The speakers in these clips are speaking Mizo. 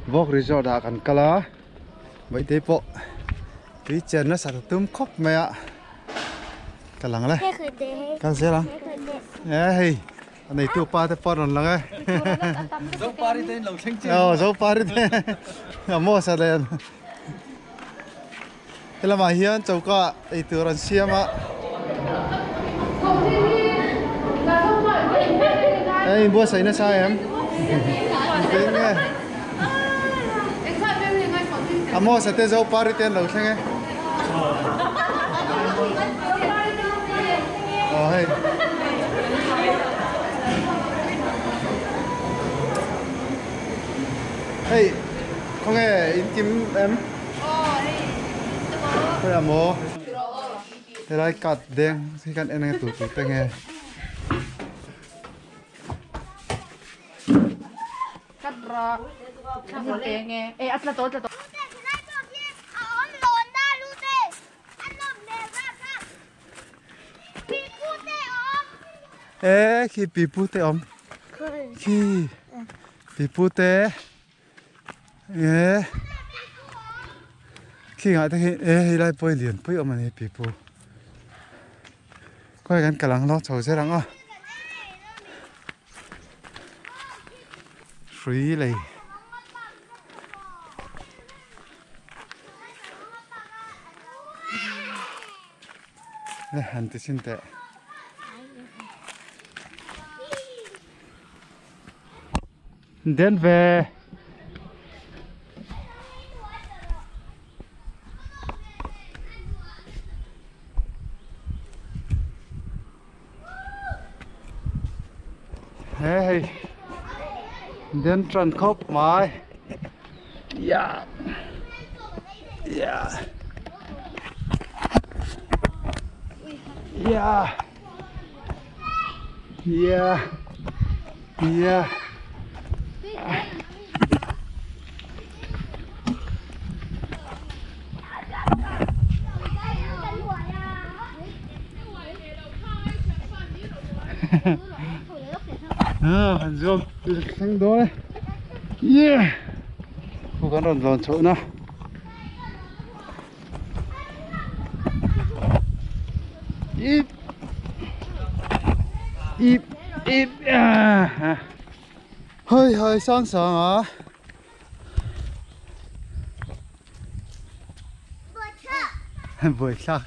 Vawk resort ah kan kal a Bawihtei pawh tui chen nasa ta tum khawp mai a ka lang le kal zel ang e hei a neitu pa te pawh a rawn lang e Zopari te in lo thleng chiang aw Zopari te a maw sa len Helamah hian choka eitur an siam a. Hei in buatsaih nasa em? Engtin nge? A Mawsa te Zopari te an lo thleng e. Aw hei. Hei khawnge in kim em? Khawiah maw helai cut deng hi kan en anga tur tur te nge. E khi pi pu te awm khi pi pu te. Eee khingah te khi e hei lai pawh hi lian pui awm a ni pipu khawi kan kal ang lo chho zel ang aw hrui lei le han ti chhin teh. Den ve. He hei den tran khawp mai. Yeah. Yeah. Yeah. Yeah. Yeah. À, han zuam thleng dawn e. Yeah. Khu kan rawn lawn chhoh na. Ip ip ip hơi hơi sang sang à buổi thlak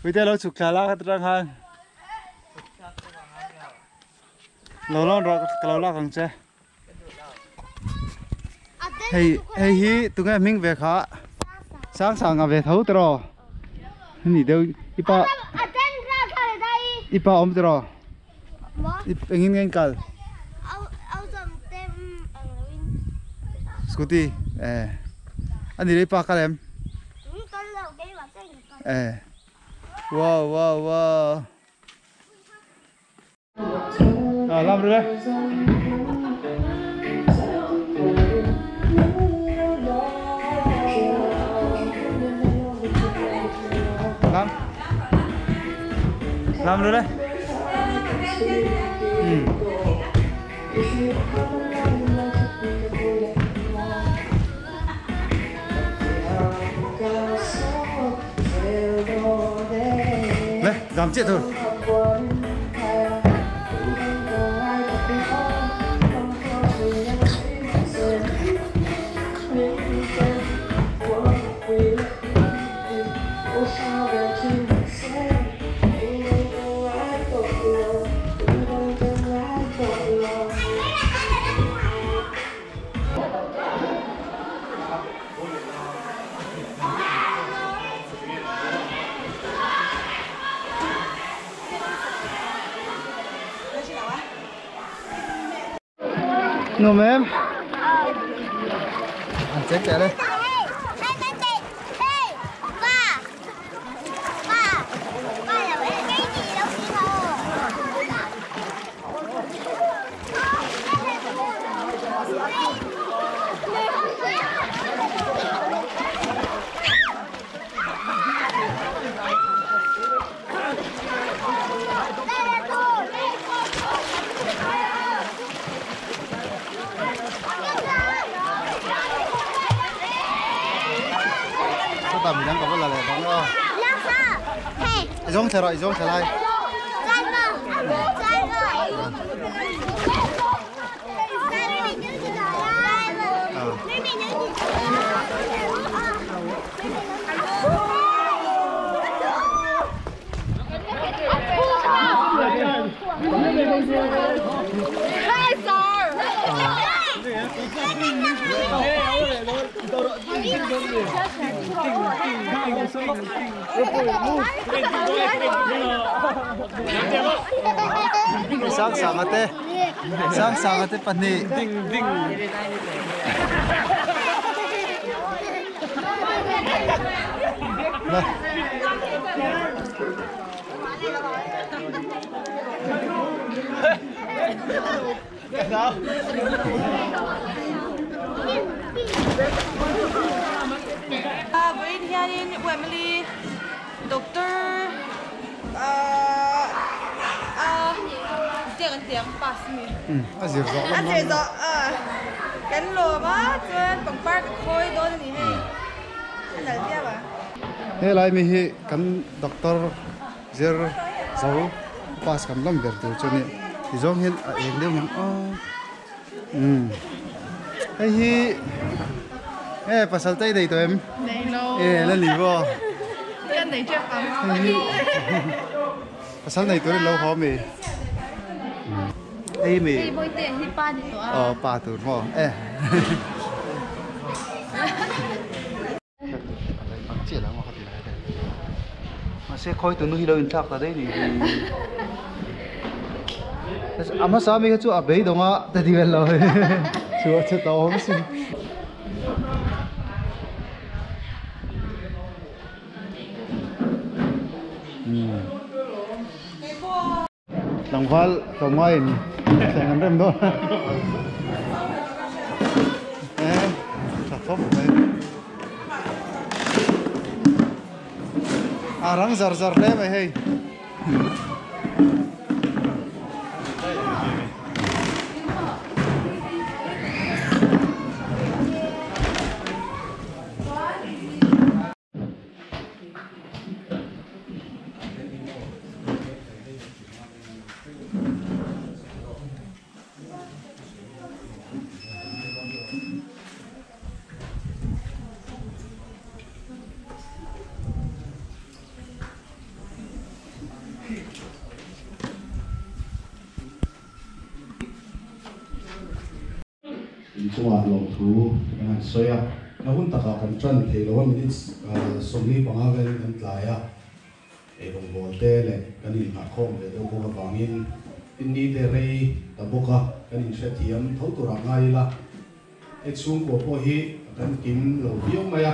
Puite lo chhuk thla la ka tang khan lo lawn rawh ka lo lak ang che hei hei hi tunge hming ve kha sang sang a ve tho tiraw ni deuh i pa i pa awm tiraw Engin nge in kal? Scooty eh ani lei pa kal em? Eh wow wow wow à làm rồi đấy làm làm rồi đấy ừ. Đây, dám chết thôi. Nuam em? Anh chết chạy đây. Ta mình đang có là lại bóng lo. Giống thế rồi, giống thế này. Sang sang ate, sang sang ate pani. Ding ding. Sao? We're here in Wembley, Doctor. Tiếng pass mi. À giờ rõ lắm. À giờ rõ à. Cái lò mà chuan bằng park khôi đó ni hei. Anh nói tiếp à? Thế lại mi hi kan doctor giờ dấu pass cầm lắm việc từ cho nên thì giống hiện ở em đều nhắn ô. Hay hi. Ê, pasal tay đây tụi em. Này lo. Ê, lên lì vô. Cái này chắc lắm. Pasal này tụi lâu khó mì. Ê mì. Ê, bôi tiền hi pa đi tụi. Ờ, pa tụi mò. Ê. Mà sẽ khôi tụi nó hi đâu in thắc ta đấy thì. Ama sa mi cái chú ở bể đồng á, ta đi về rồi. Chú ở tàu không xin. Lòng phá cầu ngoài sẽ ngắn rem đó. Ê, sắp phốc đấy. À răng zar zar đấy mày hay. Chunga lo thu kan soya na hun taka kan tran thei lo minutes somni panga vel kan tlaya e bong bol te le kan in ha khom ve do ko wangin tin ni te rei ta boka kan in hre thiam tho tura ngai la e chung ko po hi kan kim lo viau maya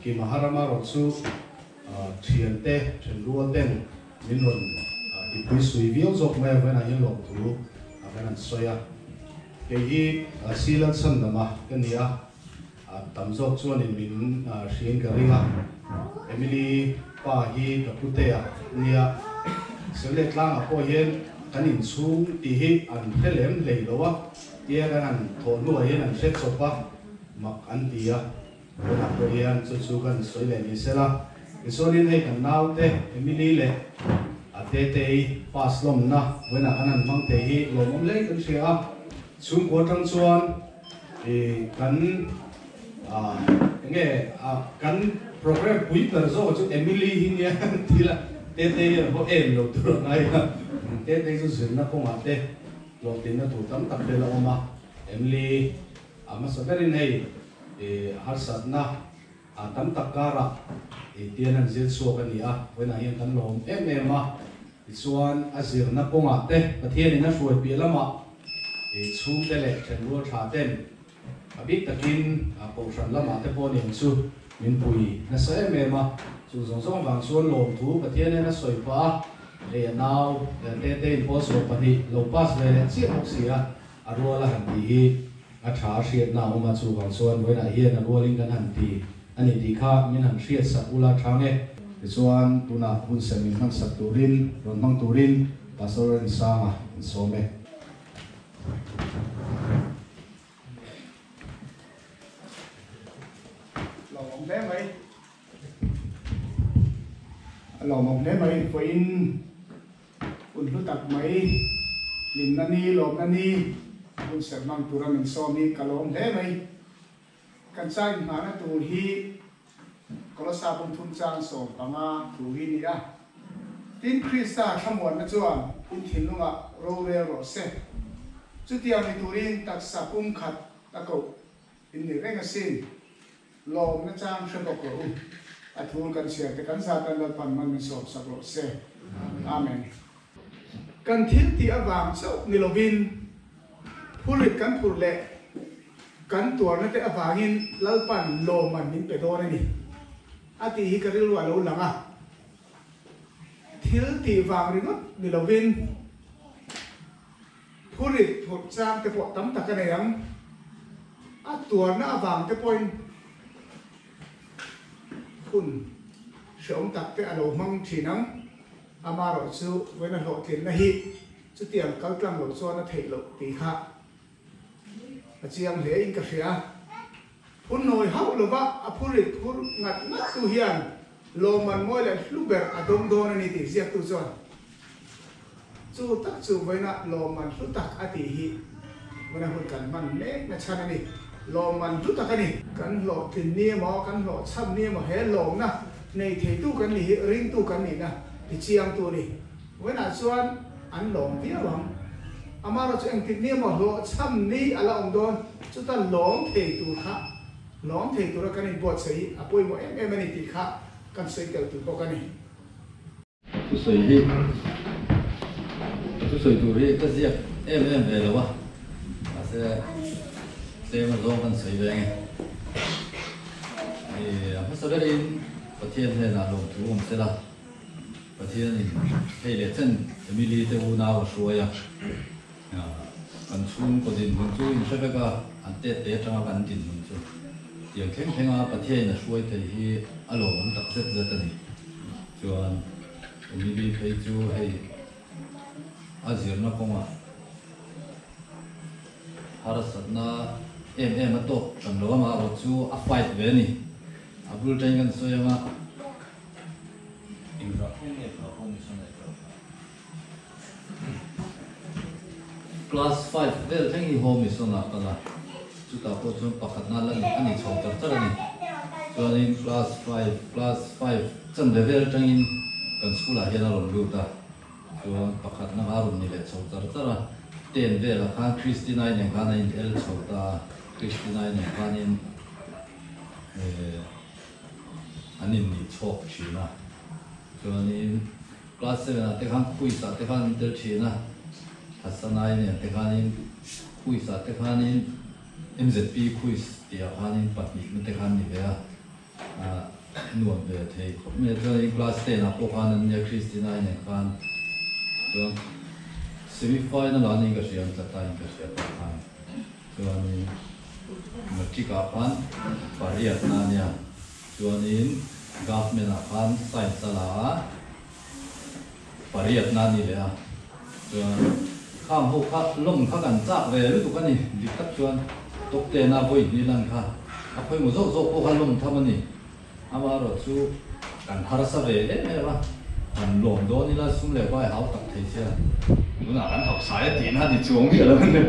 ki maharama ro chu thian te then rual ten min ron ti pui sui viau jok mai vena hin lo thu kan soya cái hi silan san nama cái nia tam jok chuan in min hrian ka ringa Emily pa hi ka putea nia sele tlang a po hian kan in chung ti hi an thelem lei lowa tia kan an tho nu hian an hret chopa mak an tia ona po hian chu chu kan soi le ni sela isorin hei kan nau te Emily le a te te pass lom na wena kan an mang te hi lomom lei kan hria chung ko tang chuan e kan nge kan program pui ber zo chu Emily hi nia thila te te ho em lo tur ngai te te chu zin na konga te lo tin na thu tam tak te la oma Emily ama saberin hei e har sat na tam tak kara e tian an zil so kan nia wena hian kan lom em em a ti chuan a zir na konga te pathian in a hruai pi lama e chung te le then rual tha ten abik takin a ko hran lama te pawh nen chu min pui na sa em em a chu zawng zawng vang chuan lawm thu pathian in a sawi pa le nau te te in pawl sawm pahnih lo pass ve leh chiah bawk si a a rual a han ti hi a tha a hriatna a awm a, chuvang chuan vawiinah hian a rualin kan han ti a ni tih kha min han hriatsak ula tha nge. Tichuan, tunah hun sem min hmansak turin, rawn hmang turin Pastor Rinsanga in sawm e. Lawmawm hle mai. A lawmawm hle mai. Vawiin hun hlu tak mai, hlimna ni, lawmna ni, hun serh hmang tura min sawm hi ka lawm hle mai. Kan chai inghahna tur hi Kolosa bungthum chang 15 thu hi ni a. Tin, Krista thlamuanna chuan in thinlungah rorel rawh se. Chutiang ni turin taksa pumkhat a koh in ni reng asin. Lawmna chang hre bawk rawh u. A thul kan chhiar te kan zat an Lalpan man min sawmsak rawh se. Amen. Kan thil tih avang chauh ni lovin phurit kan phurh leh kan tuarna te avangin Lalpan lawmman min pe dawn a ni a tih hi ka rilru a lo lang a. Thil tih vang ringawt ni lovin phurit phurh chang te pawh tam tak a nei ang. A tuarna avang te pawhin hun hrehawm tak te a lo hmang thin ang. Amaherawhchu vawiina hlawhtlinna hi chutiang kal tlang lo chuan a theih loh tih kha a chiang hle in ka hria. Phun nawi hauh lova a phurit phur ngat ngat tu hian lawmman mawi leh hlu ber a dawng dawn a ni tih ziaktu chuan chu tak chu vawiina lawmman hlu tak a tih hi vawiina hun kan hman mek na chhan a ni. Lawmman hlu tak a ni. Kan hlawhtlin ni emaw kan hlawhchham ni emaw he lawmna nei theitu kan nih hi ringtu kan nihna ti chiangtu a ni. Vawiinah chuan an lawm viau ang. Amaherawhchu engtik ni emaw hlawhchham ni a la awm dawn, chuta lawm thei tur kha, lawm thei tura kan inbuatsaih hi a pawimawh em em a ni tih kha kan sawi tel tur bawk a ni. Thusawi hi, thusawi tur hi ka ziak em em ve lo a, mahse tlem azawng kan sawi ve ange. A hmasa berin Pathian hnenah lawmthu awm sela. Pathianin hei leh chen Emily te unau a hruai a, kan chhungkaw dinhmun chu in hre vek a, an tet te atanga kan dinhmun chu tiang thleng thleng a Pathianin a hruai thei hi a lawmawm tak zet zet a ni. Chuan Emily phei chu hei a zirna kawngah harsatna em em a tawk hran lo a, amaherawh chu a fight ve a ni. A bul tain kan sawi anga. Class 5 vel thleng hi home mission ah kal a, chutah pawh chuan pakhatna la a ni chho char char a ni. Chuanin class 5, class 5 chanve vel atangin kan school ah hian a rawn lut a, chuan pakhatna kha a rawn ni leh chho char char a, ten velah khan Christina-i nen khan a in el chho ta a, Christina-i nen khanin eh. an innih chhawk thin a, chuanin class seven ah te khan quiz ah te khan an tel thin a, Hasanai nen te khanin quiz ah te khanin MZP quiz tih ah khanin pahnihna te khan ni ve a, ah nuam ve thei khawp mai a, chuanin class ten ah pawh khan an nia Christina-i nen khan chuan semi final ah an in ka hria an tla ta in ka hria tah khan. Chuanin matric ah khan pariat na ania, chuanin government ah khan science a la a, pariat na ani leh a, chuan khang ho kha lawng kha kan chak ve lutuk a ni, dik tak chuan top ten a vawi hnih lan kha a khawimaw zawk zawk pawh kha lawng tham a ni, amaherawh chu kan harsa ve em em a, kan lawm dawn ila sum leh vai hau tak thei sia, tunah kan hausa e tihna a ni chuang miah lo a ni,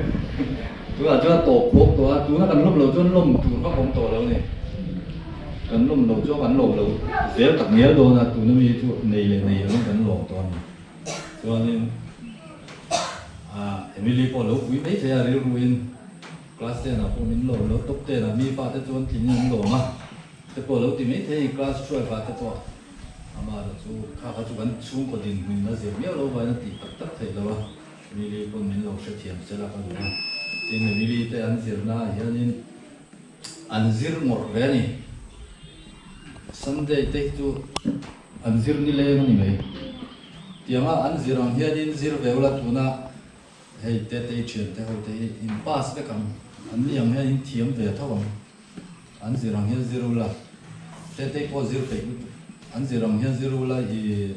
tunah chuan a tawp khawp tawh a, tuna kan lawm loh chuan lawm tur vak awm tawh lo a ni, kan lawm loh chuan kan lawm lo zel tak ngial dawn a, tuna mi chu nei leh nei lovin kan lawm tawh a ni, chuanin ah Emily pawh lo pui mai thei a rilruin class ten ah pawh min lawm lo, top ten ah mi fate chuan tlingin an lawm a. Te pawh lo ti mai thei class 12 ah te pawh amaherawh chu kha kha chu kan chhungkaw dinhmun a zir miau lo vain a tih tak tak theih lo a, Emily pawn min lo hrethiam sela ka duh a, tin Emily te an zirna ah hianin an zir ngawrh ve a ni, Sunday te hi chu an zir nileng a ni mai, tianga an zir ang hianin zir ve ula tuna hei te te i thiante ho te hi in pass vek ang. An ni ang hian in thiam ve tho ang. An zir ang hian zir ula. Tetei pawh zir peih lutuk. An zir ang hian zir ula i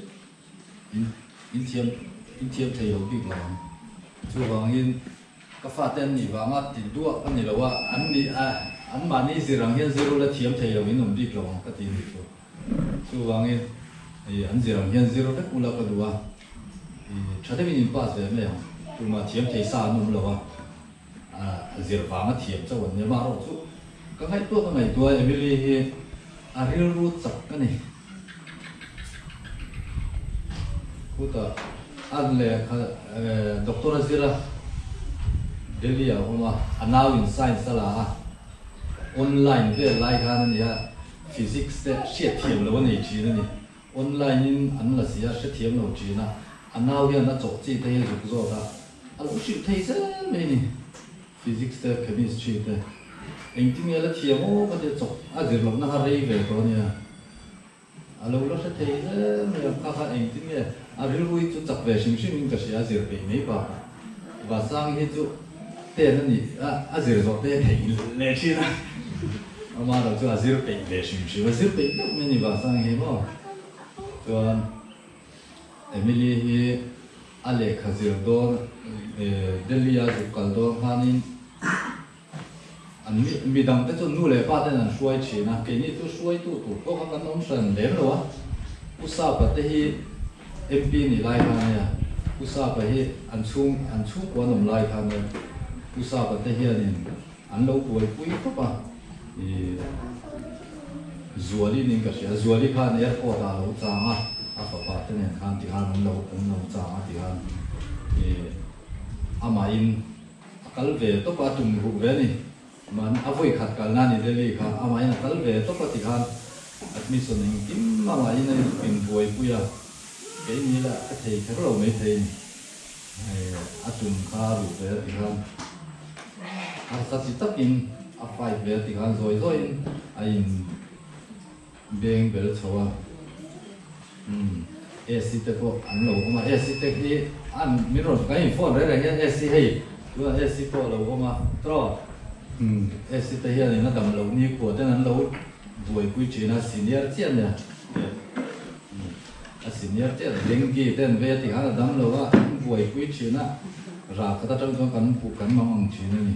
in in thiam in thiam thei lo bik lo ang. Chuvangin ka fate an nih vanga ti duah ka ni lo a, an nih a anmahni zir ang hian zir ula thiam thei lo in awm bik lo ang ka ti nih chu. Chuvangin i an zir ang hian zir vek ula ka duh a, i tha deuhin in pass ve mai ang. Tumah thiam thei sa an awm lo a. A zir vanga thiam chauh an ni. Amaherawh chu ka ngaihtuah ka ngaihtuah a, Emily hi a rilru chak a ni. Khutah an lehkha Doctor a zir a, Delhi ah a awm a, a nau in science a la a, online vel lai khan a ni a, physics te hriatthiam lo a nei thin a ni. Online in an la si a, hrethiam lo thin a, a nau hian a chawh chi te hi a zuk zawt a, A lo hrilh thei zel mai ni. Physics te, Chemistry te engtin nge la thiam aw ka tia chawk a zir lohna kha rei ve tawh ania. A lo la hre thei zel mai a, kha kha engtin nge a rilru hi chu chak ve hrim hrim in ka hria a zir peih mai bakah Vasang hi chu ten a nih a, a zir zawh te theih leh thin a, amah erawh chu a zir peih ve hrim hrim a, zir peih deuh mai a ni Vasang hi maw. Chuan Emily hi a lehkha zir dawn Delhi a zuk kal dawn khanin an mi midang te chu nu leh pa ten an hruai thin a, keini chu hruaitu tur pawh kha kan awm hran lem lo a, Pu Sapa te hi MP nih lai khan ania, Pu Sapa hi an chhung an chhungkua an awm lai khan ania, Pu Sapa te hianin an lo buaipui khawp a, ih Zuali niin ka hria, Zuali khan airport ah a lo chang a, a fapa te nen khan ti khan an lo an lo chang a ti khan ih amahin a kal ve tawp a, a tum ruh ve a ni. Man a vawi khat kalna a ni Delhi kha, amahin a kal ve tawp a ti khan admission engkim amahin a inbuaipui a, keini lah ka thei kher lo maithei a ni. A tum kha a ruh ve a ti khan harsa chi takin a fight ve a ti khan zawi zawiin a in beng bel chho a. Umm AC te pawh an lo awm a, AC te hi an min rawn kan in phone reng reng hian AC hei tunah AC pawh a lo awm a tawh umm AC te hianin a dam loh nikhua ten an lo buaipui thin a senior chiah nia. A senior chiah a dengue te an vei a tih khan a dam lo a, an buaipui thin a, ral khat atang chuan kan buh kan mang ang thin a ni.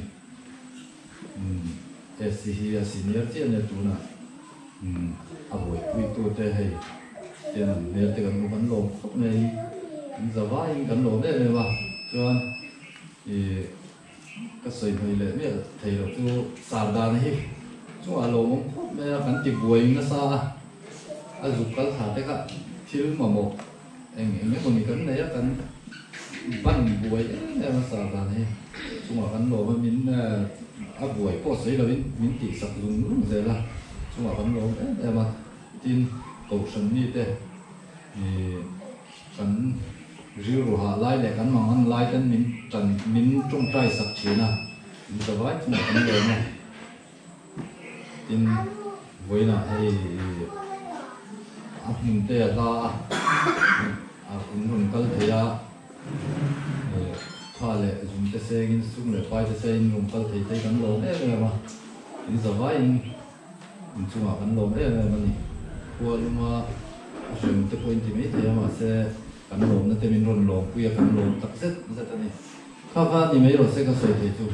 Umm SC hi a senior chiah ania tunah umm a buaipui tu te hei tian an hmel te kan hmu kan lawm khawp mai an za vaiin kan lawm em em a, chuan ih ka sawi hmei leh miah thei loh chu Sardana hi chungah a lawmawm khawp mai a, kan ti buai nasa a, a zuk kal thla te kha thil mamawh eng eng emaw ni kan nei a, kan ban buai em em a Sardana hi chungah kan lawm a, min a buai pawh sawi loin min tihsak zung zung zel a, chungah kan lawm em em a, tin Kohhran mite ih. Kan rilru hah lai leh kan mangan lai ten min tan min tawngtai sak thin a, min ta vai chungah kan lawm a. Tin, vawiinah hei a hmun te a hla a, a in rawn kal thei a, tha leh zum te sengin sum leh pai te sengin rawn kal thei te hi kan lawm em em a, in zavaiin In chungah kan lawm em em a ni. Khua luma a hrem te pawh in ti mai thei a, mahse kan lawmna te min rawn lawmpui a, kan lawm tak zet zet a ni. Kha kha ni mai rawh se ka sawi thei chu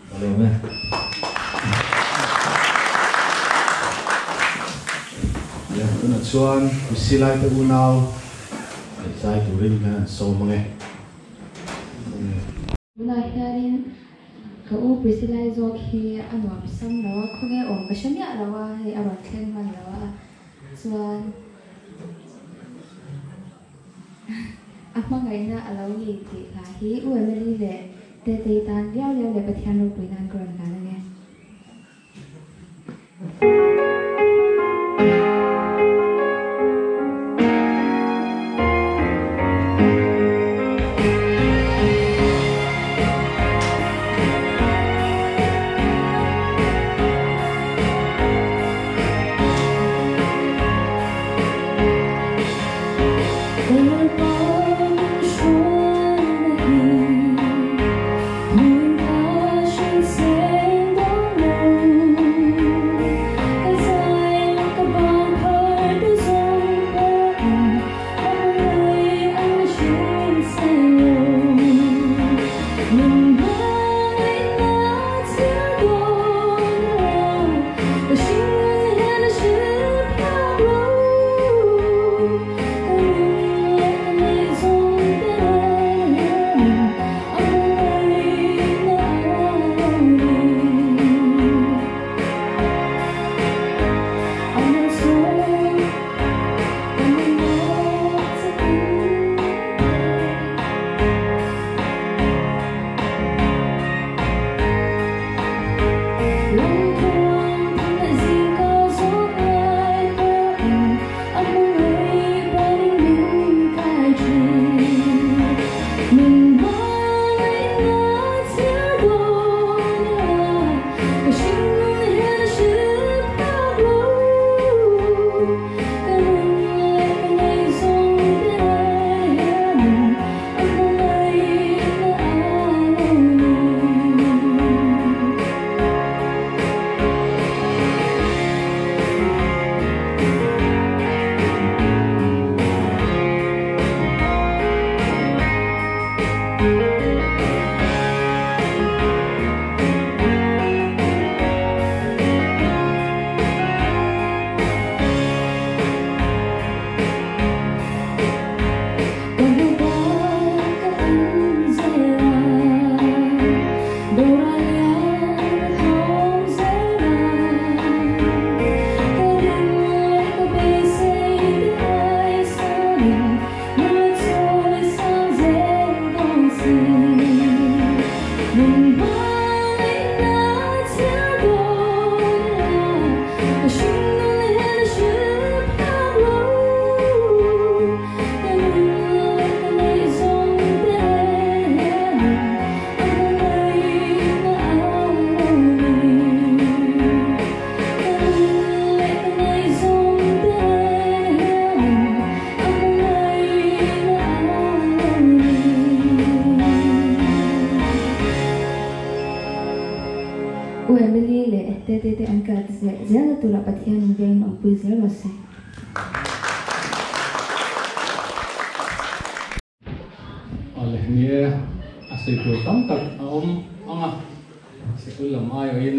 ka lawm e. Nia, tunah chuan Priscilla te unau leh zai turin kan han sawm ang e. Tunah hianin ka u Priscilla-i zawk hi a nuam sam lo a, khawnge awm ka hre miah lo a, hei a rawn thleng hman lo a, chuan a hmangaihna a lo ni tih hla hi U Emily leh Tetei tan viau liau leh Pathian ropui nan ka rawn hlan ange. leh Tetei te an kal zelna turah Pathianin vengin awmpui zel rawh se. Awle ni e, a sawi tur tam tak a awm ang a, sikul lam aiawhin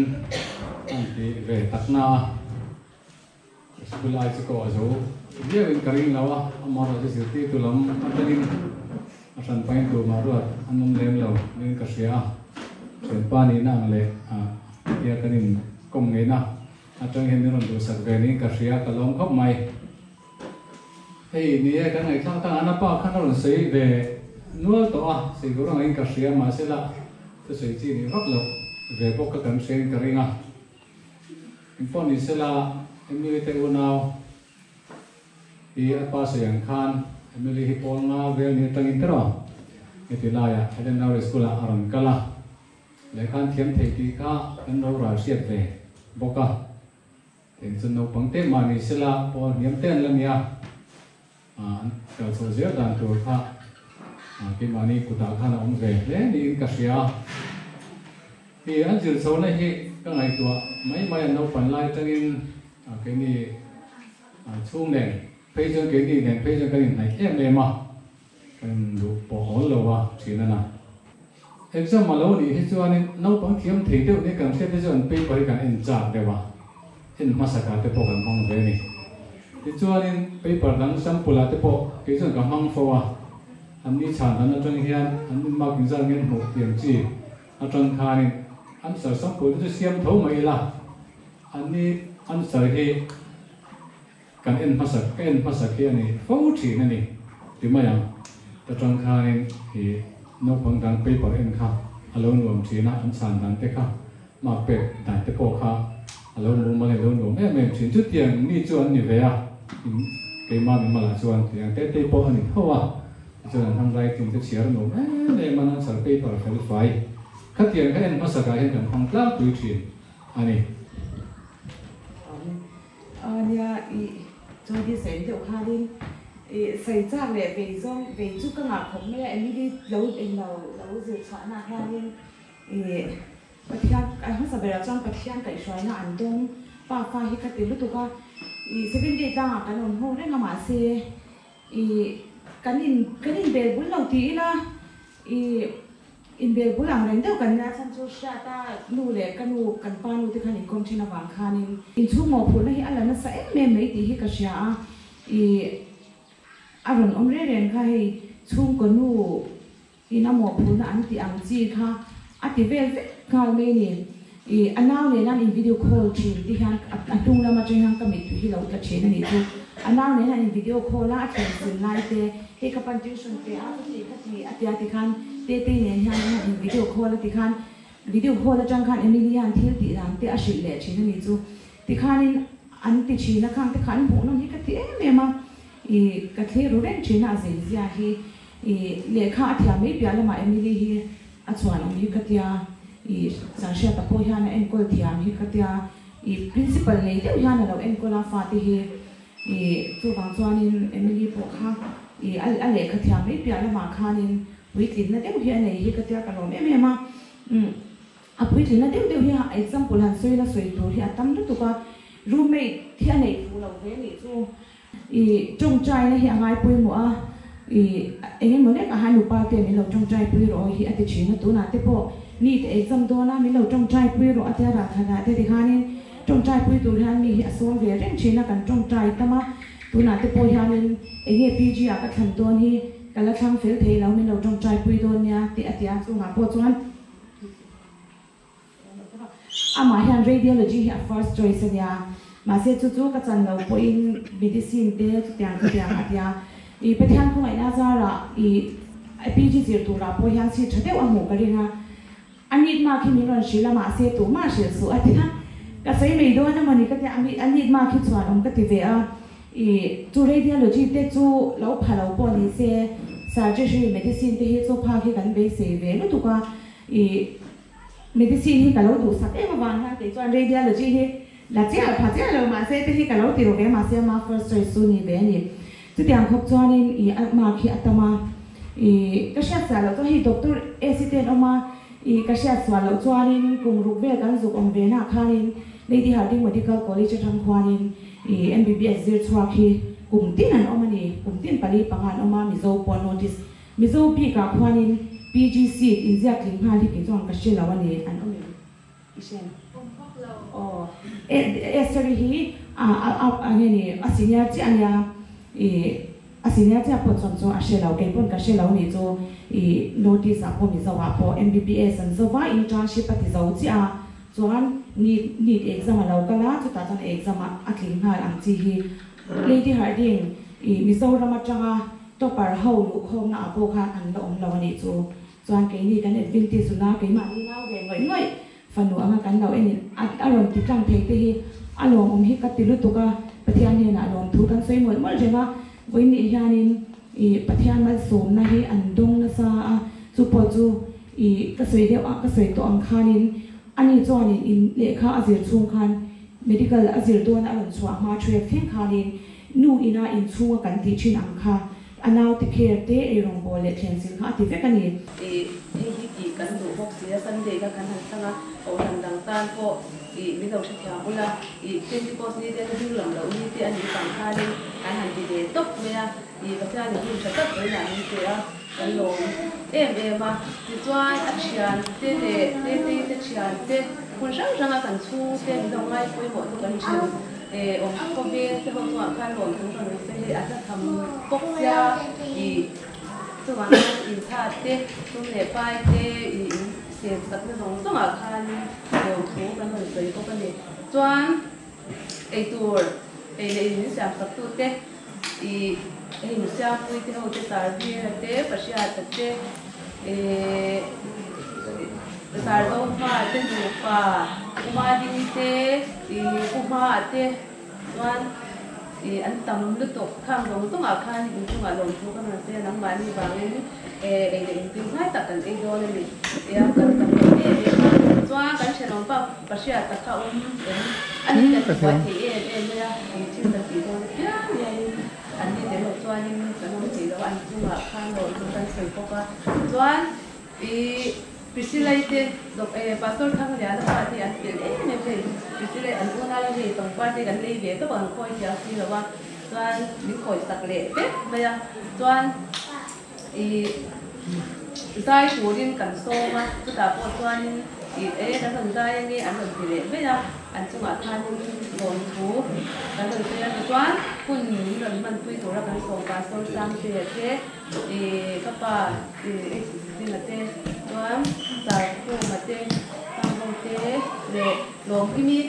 an ti ve tak na a, sikul ai chu ka aw zo viau in ka ring lo a, amaherawhchu zirtirtu lam atangin a hran pahin tumah ruat an awm lem lo niin ka hria a, thianpa nihna ang leh tia kan inkawm ngeina atang hian min rawn duhsak ve niin ka hria, ka lawm khawp mai. Hei ni e, kan ngaihthlak tak an a pa khan a rawn sawi ve nual tawh a, sawi tur angin ka hria mahsela thusawi chi nih vak loh ve bawk kha kan hriain ka ring a. Engpawh ni sela Emily te unau hi a pa sawi ang khan Emily hi pawl nga vel ni atangin te rawh heti laiah Helen Lowry School ah a rawn kal a, lehkha an thiam thei tih kha kan lo ral hriat ve bawk a. Eng chu naupang te mah ni sela pawl hniam te an la nia, an kal chhoh zel dan tur kha keimahni kutah khan a awm ve hle niin ka hria. Hi an zir chhohna hi ka ngaihtuah mai mai a naupan lai atangin keini chhung nen phei chuan keini nen phei chuan kan inhnaih em em a. Kan duh pawh awl lo a thin a na. Exam a lo nih hi chuanin naupang thiam thei deuh nia kan hriat hi chuan paper hi kan en chak deuh a, en hmasakah te pawh kan hmang ve a ni. Tichuanin paper dang sample ah te pawh kei chuan ka hmang fo a, an ni chhan dan atang hian an in mark inzat nge an hmuh tiang chi atang khanin answer sample te chu siam tho mai ila, an ni answer hi Kan en hmasak, ka en hmasak hi a ni fo thin a ni ti mai ang. Ta tang khanin i naupang dang paper en kha a lo nuam thin a, an chhan dan te kha mark pek dan te pawh kha a lo mumal in a lo nuam em em thin. Chutiang mi chu an ni ve a, in keimah mimalah chuan tiang te te pawh a ni tho a, tichuan an handwriting te chhiar a nuam em em a, an answer paper fel fai khatiang kha en hmasakah hian kan hmang tlangpui thin a ni. Nia i chuan hi sawi deuh khanin i sawi chak leh vei zawng vei chu ka ngah khawp mai a Emily lo englo lo zir chhuahna ah hianin i Pathian a hmasa berah chuan Pathian kaihhruaina an dawng pa fa hi ka ti lutuk a i seven day tlangah kan awm ho reng a mahse i kan in kan inbel bul lo ti ila i Inbel bul ang reng deuh kan nia chhan chu Hriata nu leh ka nu kan pa nu te khan inkawm thin avang khanin inchhung mawhphurhna hi a la nasa em em mai tih hi ka hria a, ih a rawn awm reng reng kha hei chhungkaw nu in a mawhphurhna an tih ang chi kha a ti vel vek nghal mai ni. Ih a nau nen an in video call thin ti hian a hnung lam atang hian ka mittui hi lo tla thin a nih chu. A nau nen an in video call a, a thlen sin lai te, hei ka pan tuition pe a, chuti khati a tia ti khan Tetei nen hian an han in video call a ti khan video call atang khan Emily hian thil tih dan te a hrilh leh thin a nih chu. Tikhanin an ti thin a, khang te kha an hmuh nawm hi ka ti em em a, ih ka thlir ru reng thin a, a zei zia hi ih lehkha a thiam mai piah lamah Emily hi A chuan awm hi ka tia, i Sanhriata pawh hian a enkawl thiam hi ka tia, i principal nei deuh hian a lo enkawl a fate hi, i chuvang chuanin Emily pawh kha i a lehkha thiam mai piah lamah khanin puitlinna deuh hi a nei hi ka tia ka lawm em em a, umm a puitlinna deuh deuh hi example han sawi la sawi tur hi a tam lutuk a, roommate hi a nei fuh lo ve nih chu. I tawngtaina hi a ngai pawimawh a, i eng emaw lek a hai nupa te min lo tawngtai pui rawh hi a ti thin a, tunah te pawh mi te exam dawn a min lo tawngtai pui rawh a tia ral khatah te tikhanin tawngtai pui tur hian mi hi a sawm ve reng thin a, kan tawngtai tam a, tunah te pawh hianin eng nge PG ah ka thlan dawn hi ka la thlang fel thei lo min lo tawngtai pui dawn nia tih a ti a, chungah pawh chuan Amah hian radiology hi a first choice a nia, mahse chu chu ka chan lo pawhin medicine te chutiang chutiang a tia. I Pathian khawngaihna zarah i PG zir turah pawh hian seat tha deuh a hmuh ka ring a, a need mark hi min rawn hrilh a mahse tumah hrilh suh a tia, ka sawi mai dawn emaw ni ka tia, a need mark hi chuan awm ka ti ve a, i chu radiology te chu lo pha lo pawh ni se surgery medicine te hi chu phak hi kan beisei ve lutuk a, i Medicine hi ka lo duhsak em avang hian kei chuan radiology hi la chiah pha chiah lo mahse te hi ka lo ti ru ve mahse ama first choice chu ni ve a ni. Chutiang khawp chuanin i a mark hi a tam a, i ka hriat chiah loh chuan hei doctor AC te an awm a, I ka hriat sual loh chuanin kum ruk vel kan zuk awm ve nah khanin Lady Hardinge Medical College atang khuanin i MBBS zir chhuak hi kum tin an awm a ni. Kum tin pali panga an awm a, Mizo pawh notice Mizo bikah khuanin PG seat inziak tling nghal hi kei chuan ka hre lo a ni. An awm em? I hre em? Awm bawk lo. Aw, Esther-i hi a a a nge ni a senior chiah a nia i a senior chiah pawh chuan chu a hre lo, kei pawn ka hre lo nih chu i notice ah pawh Mizo ah pawh MBBS an zo va internship a ti zo chiah a chuan NEET NEET exam a lo kal a chutah chuan exam ah a tling nghal ang chi hi Lady Hardinge i Mizoram atanga topper ho luhkhawmna ah pawh khan an la awm lo a nih chu. Chuan keini kan Adventist zuna keimahni nau ve ngawih ngawih fanu anga kan lo en in a rawn ti tlang thei te hi a lawmawm hi ka ti lutuk a, Pathian hnenah lawmthu kan sawi mawlh mawlh reng a, vawiin hianin ih Pathian malsawmna hi an dawng nasa a, chu pawh chu ih ka sawi deuh a ka sawi tawh ang khanin ani chuanin in lehkha a zir chhung khan medical a zir dawn a rawn chhuah hma thuek thleng khanin nu ina inchhunga kan tih thin ang kha A naute care te eirawngbawl leh thlensil kha a ti vek a ni. Ih, hei hi tih kan duh bawk si a, Sunday kha kan han thlang a, Kohhran dang tan pawh ih min lo hrethiam bul a, ih Pentecost ni te na ding lam loh ni te a nih vang khanin kan han ti ve tawp mai a, ih Pathianin hun tha tak vawiinah min pe a, kan lawm em em a. Tichuan a thian te leh Tetei te thian te hmun hrang hranga kan chhungte min lo ngai pawimawh chu kan then. Awm khawvel te ho chungah khan lawm thu ka rawn sawi hei a hla tham bawk sia ih chungah khan intha te tum leh pai te ih in siam sakna zawng zawngah khan lawm thu kan rawn sawi bawk a ni. Chuan eitur ei leh in min siam sak tu te ih hei Nusiampui te ho te Sarvira te Pahriata te ih Sarzofa te nupa Umadini te Ih pu hmaah te chuan ih an tam lutuk khang zawng zawngah khan inchungah lawmthu ka rawn sawi a, nangmahni vangin eh ei leh inpui hnai tak kan ei dawn a ni tia kan tam lo em em a, chuan kan thenawm pa pahriat tak kha awm em a ni kan buai thei em em mai a, ih thil kan tih dawn apiang hianin an ni tel loh chuanin kan awm thei lo a, an chungah khan lawmthu kan sawi bawk a, chuan Ih Priscilla-i te dawk eh Pastor Thangliana pa te an fel em em hei Priscilla-i an unau hi hei pangpar te kan lei ve tawp ang khawi thiam si lo a chuan min khawi sak leh vek mai a chuan ih zai turin kan sawm a chutah pawh chuanin ih eh kan rawn zai ange an rawn ti leh mai a an chungah khanin lawmthu kan rawn sawi a tichuan hun min rawn hmanpui tura kan sawm Pastor Sangtea te Ih ka pa ih Zinga te chuan Sarkhuma te Sangho te leh Lawmkimi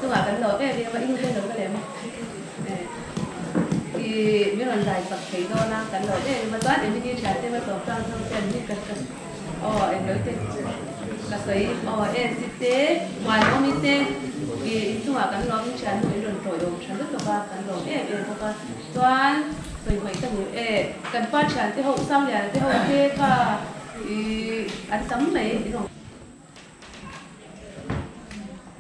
chungah kan lo em em a i nu te lo ka lem ih min rawn zai sak thei dawn a kan lo em em a chuan Emily thian te hmasawm tang chho te an ni ka aw englo te ka sawi aw Esi te Muanawmi te ih inchungah kan lawm thian nu in rawn tawiawm tha lutuk a kan lawm em em bawk a Chuan sawi hmaih ka ni e, kan pa thian te ho, Sangliana te ho te kha ih an tam mai in awm.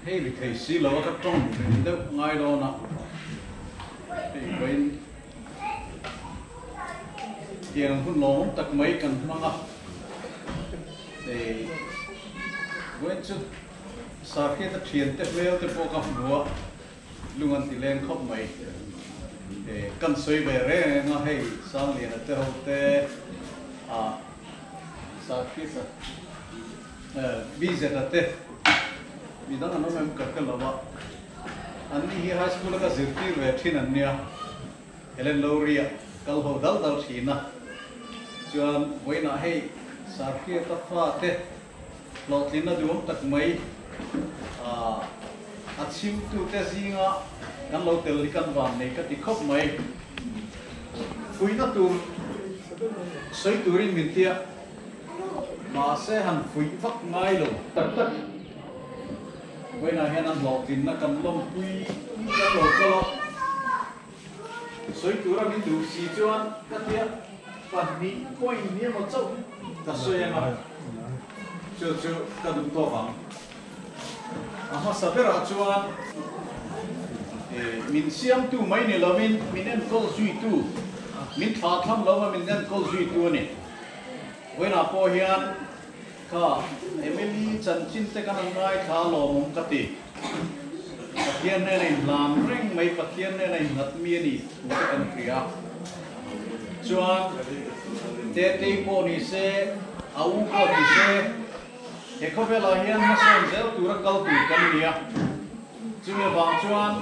Hei ri thei si lo a ka tawng ring deuh ngai dawn a, hei vawiin tiang hun lawmawm tak mai kan hmang a, hei vawiin chu Sarhriata thiante hmel te pawh ka hmu a. Lung an ti leng khawp mai. Kan sawi ve reng reng a, hei Sangliana te ho te ah Sarkis a BZ a te mi dang an awm em ka hre lo a, an ni hi high school a ka zirtir ve thin an nia, Helen Lowry ah kal ho dal dal thin a, chuan vawiinah hei Sarkis-a fa te Hlawhtlinna duhawm tak mai a chhimtute zinga kan lo tel hi kan van nei ka ti khawp mai. Fuihna tur sawi turin min tia, mahse han fuih vak ngai lo. Tak tak vawiinah hian an hlawhtlinna kan lawmpui kan lo kal a, sawi tura min duh si chuan ka tia pahnih point ni emaw chauh ka sawi ang a. Chu chu ka duh tawk ang. A hmasa berah chuan min siamtu mai ni lovin min enkawl zuitu, min thlah thlam lova min enkawl zuitu a ni. Vawiinah pawh hian Kha Emily chanchin te kan an ngaithla lawmawm ka ti. Pathian hnena inhlan reng mai, Pathian hnena innghat mi a ni thu te kan hria. Chuan Tetei pawh ni se, a u pawh ni se, he khawvelah hian hmasawn zel tura kal tur kan ni a. Chumi avang chuan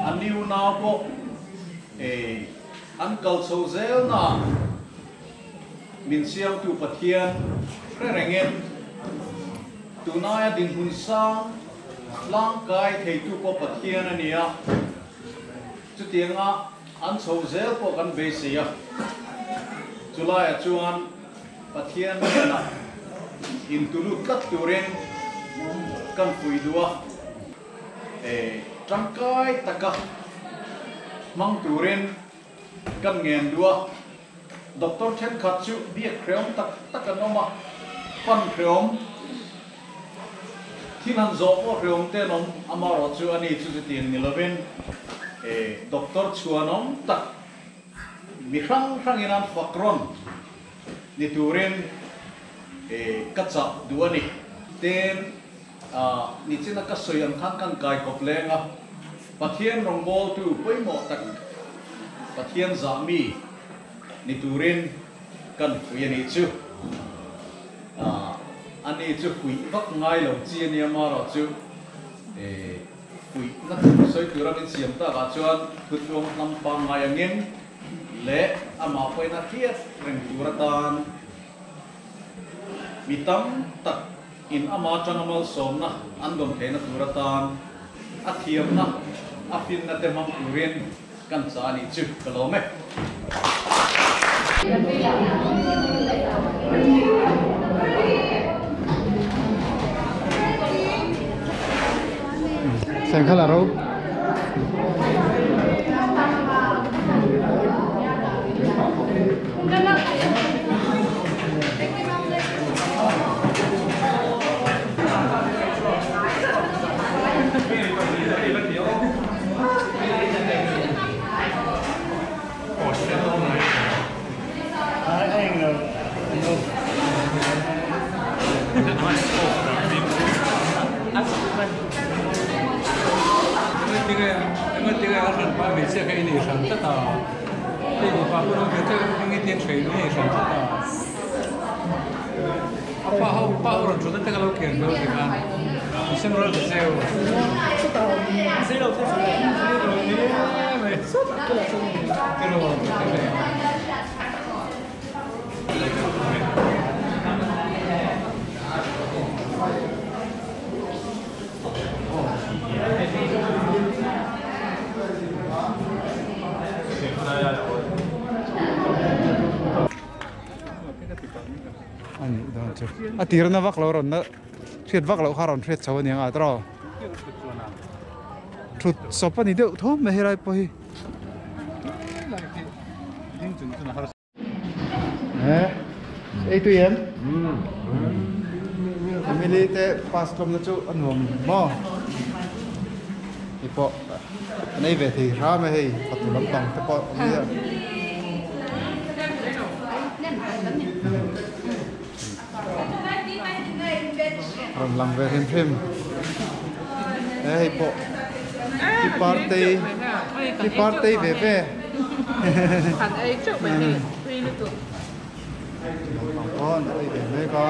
a new nau pawh an kal chho zel naah min siamtu Pathian hre rengin tunaia dinhmun sang tlangkai theitu pawh Pathian a ni a, chutianga an chho zel pawh kan beisei a, chulaiah chuan Pathian hnenah intulut tlat turin kan pui duh a, tangkai taka hmang turin kan ngen duh a. Doctor thenkhat chu biak hreawm tak tak an awm a, pan hreawm, thil han zawh pawh hreawm te an awm, amaherawh chu ani chu chutiang ni lovin doctor chhuanawm tak mi hrang hrangin an fak rawn ni turin ka chah duh a ni. Tin, nichina ka sawi ang khan kan kai kawp leng a, Pathian rawngbawltu pawimawh tak Pathian zah mi ni turin kan pui a nih chu. Ani chu puih vak ngai lo chi a nia marawh chu puihna thu sawi tura min siam takah chuan thutluang hnam pangngai angin leh amah pawhin a hriat reng tur atan mi tam tak in ama atanga malsawmna an dawn theihna tur atan a thiamna a finna te hmang turin kan cha a nih chu ka lawm e. Sengkhala ro. A tirna vak lo rawn na hriat vak loh kha rawn hriat chho a ni ang a tawh thut sawp a ni deuh thawm mai helai pawh hi ei tui em family te pass tlawmna chu a nuam maw hei pawh an ei ve thei hram a hei fatu lampang te pawh a awm nia. Rawn lang ve hrim hrim he hei pawh ti partei ti partei ve ve naupang pawh an ei ve mek a.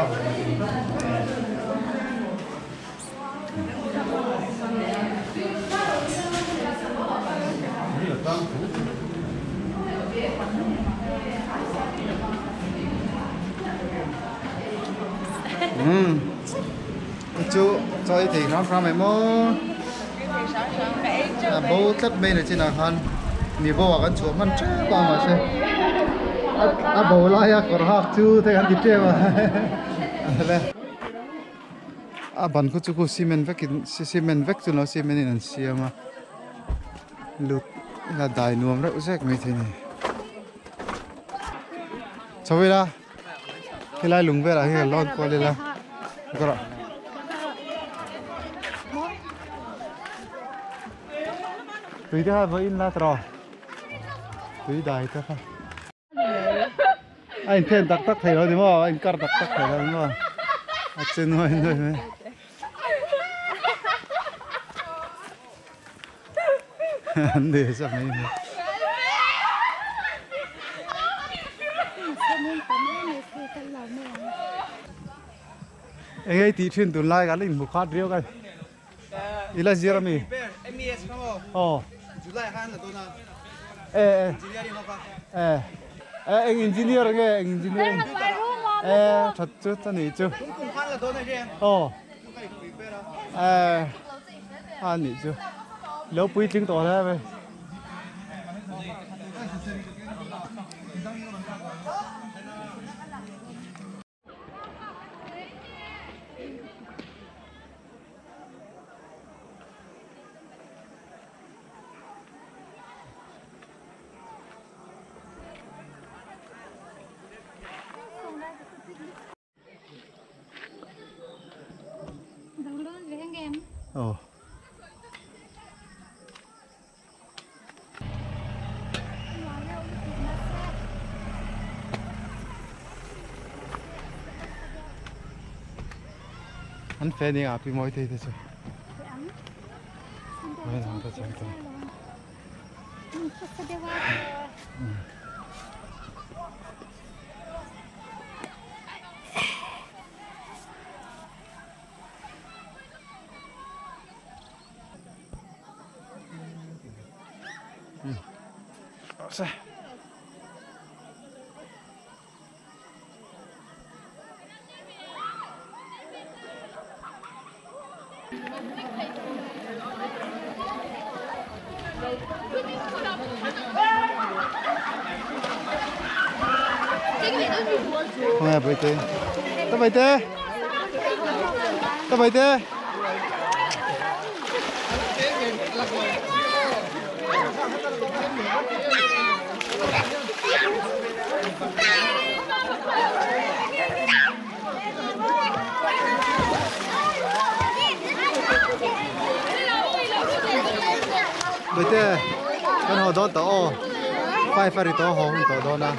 Umm chu chaw ei thei hram hram em aw a bo tlat mai na chinah khan mi bo ah kan chhuah hman tep a mahse a bo laia kawr hak chu thei an ti tep a. A ban khu chu khu cement vek in cement vek chu lo cement in an siam a lut la dai nuam reuh zek mai thei a ni chho ila helai lung velah hian kan lawn kual ila kawrah tui te kha vawiin la tawh tui dai te kha. A inthen tak tak thei lo ni maw? A inkar tak tak thei lo ni maw? A che nuai nuai mai. An de sak mai mai. Engei tih thin tun lai kan inhmu khat riau kan. Ila zir ami? MES kha maw? Aw. July khan la dawn a. E e. Engineering ho kha. E. E eng engineer nge eng engineering? E that chu ta ni chu. Kum kum khan la dawn a hre. Aw. Chu ka prepare a. E. A ni chu. Lo puitling tawh hle mai. Aw. An fe ning a pi mawi thei te chu. Mai lang ta chang ta. Se. Không nghe bấy tê. Tao bấy tê. Tao bấy tê. Bấy tê. Con hồ đón tao. Phải phải đi tao hồ không tao đón à.